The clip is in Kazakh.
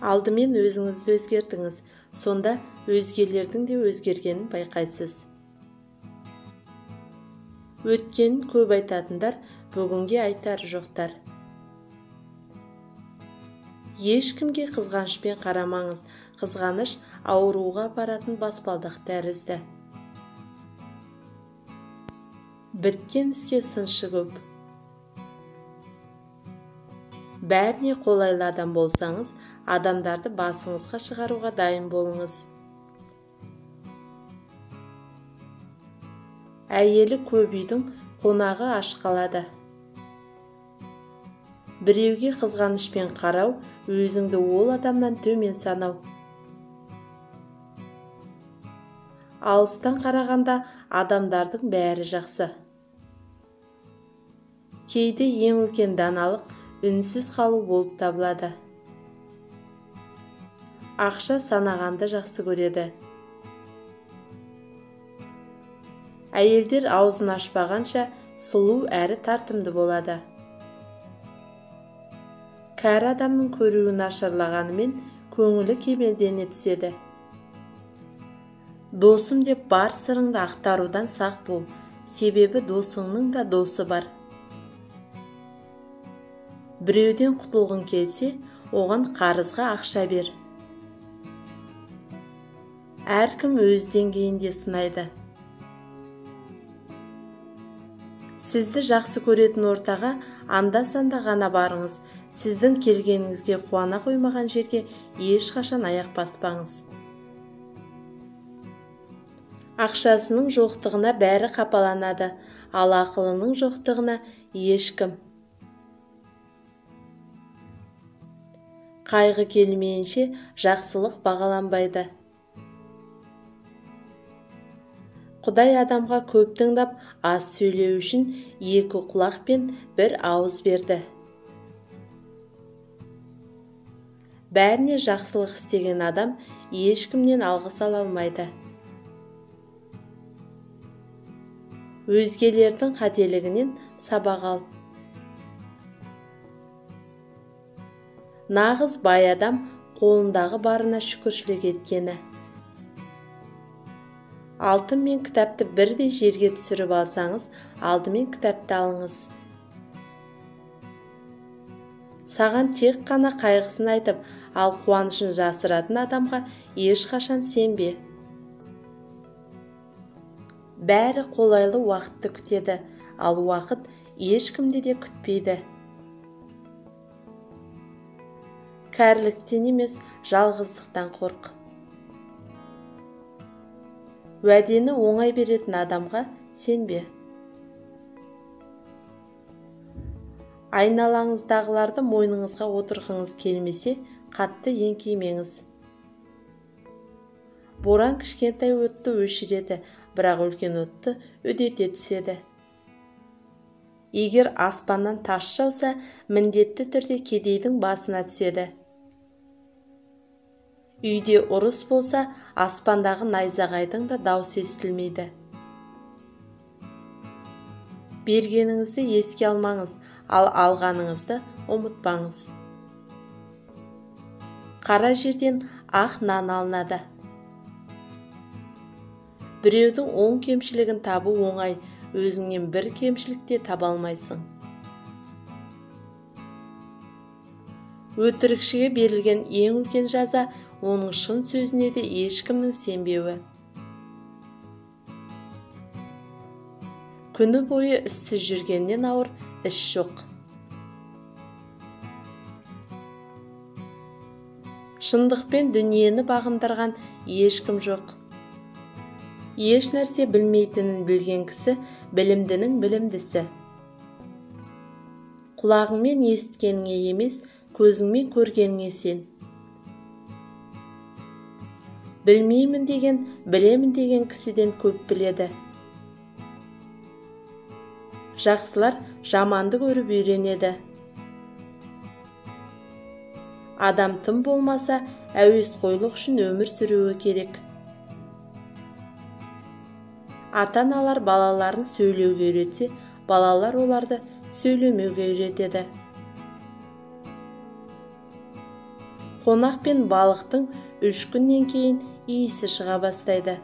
Алдымен өзіңізді өзгертіңіз, сонда өзгелердің де өзгергенін байқайсыз. Өткенін көп айтатындар, бүгінге айтары жоқтар. Ешкімге қызғанышпен қарамаңыз, қызғаныш ауруға апаратын баспалдақ тәрізді. Біткен іске сыншы көп. Бәріне қолайлы адам болсаңыз, адамдарды басыңызға шығаруға дайын болыңыз. Әйелі көп үйдің қонағы аш қалады. Біреуге қызғанышпен қарау, өзіңді ол адамнан төмен санау. Алыстан қарағанда адамдардың бәрі жақсы. Кейде ең үлкен даналық үнсіз қалу болып табылады. Ақша санағанды жақсы көреді. Әйелдер аузын ашпағанша сұлу әрі тартымды болады. Кәрі адамның көруі нашарлағанымен көңілі кемелдене түседі. Досым деп бар сырыңды ақтарудан сақ бол, себебі досыңның да досы бар. Біреуден құтылғың келсе, оған қарызға ақша бер. Әркім өз деңгейінде сынайды. Сізді жақсы көретін ортаға анда-санда ғана барыңыз. Сіздің келгеніңізге қуана қоймаған жерге ешқашан аяқ баспаңыз. Ақшасының жоқтығына бәрі қапаланады, ал ақылының жоқтығына ешкім. Қайғы келмейінше жақсылық бағаланбайды. Құдай адамға көп тыңдап, аз сөйлеу үшін екі құлақ пен бір ауыз берді. Бәріне жақсылық істеген адам ешкімнен алғыс ала алмайды. Өзгелердің қателігінен сабақ ал. Нағыз бай адам қолындағы барына шүкіршілік еткені. Алтын мен кітапты бірдей жерге түсіріп алсаңыз, алдымен кітапты алыңыз. Саған тек қана қайғысын айтып, ал қуанышын жасыратын адамға ешқашан сенбе. Бәрі қолайлы уақытты күтеді, ал уақыт ешкімді де күтпейді. Кәріліктен емес, жалғыздықтан қорқ. Уәдені оңай беретін адамға сенбе. Айналаңыздағыларды мойныңызға отырғыңыз келмесе, қатты еңкеймеңіз. Боран кішкентай отты өшіреді, бірақ үлкен отты үдете түседі. Егер аспаннан тас жауса, міндетті түрде кедейдің басына түседі. Үйде ұрыс болса, аспандағы найзағайдың да даусы естілмейді. Бергеніңізді еске алмаңыз, ал алғаныңызды ұмытпаңыз. Қара жерден ақ нан алынады. Біреудің оң кемшілігін табу оңай, өзіңнен бір кемшілік те таба алмайсың. Өтірікшіге берілген ең үлкен жаза, оның шын сөзіне де ешкімнің сенбеуі. Күні бойы іссіз жүргеннен ауыр іс жоқ. Шындықпен дүниені бағындырған ешкім жоқ. Еш нәрсе білмейтінін білген кісі білімдінің білімдісі. Құлағыңмен есіткеніңе емес, көзіңмен көргеніңе сен. Білмеймін деген, білемін деген кісіден көп біледі. Жақсылар жаманды көріп үйренеді. Адам тым болмаса, әуесқойлық үшін өмір сүруі керек. Ата-аналар балаларын сөйлеуге үйретсе, балалар оларды сөйлемеуге үйретеді. Қонақ пен балықтың 3 күннен кейін иісі шыға бастайды.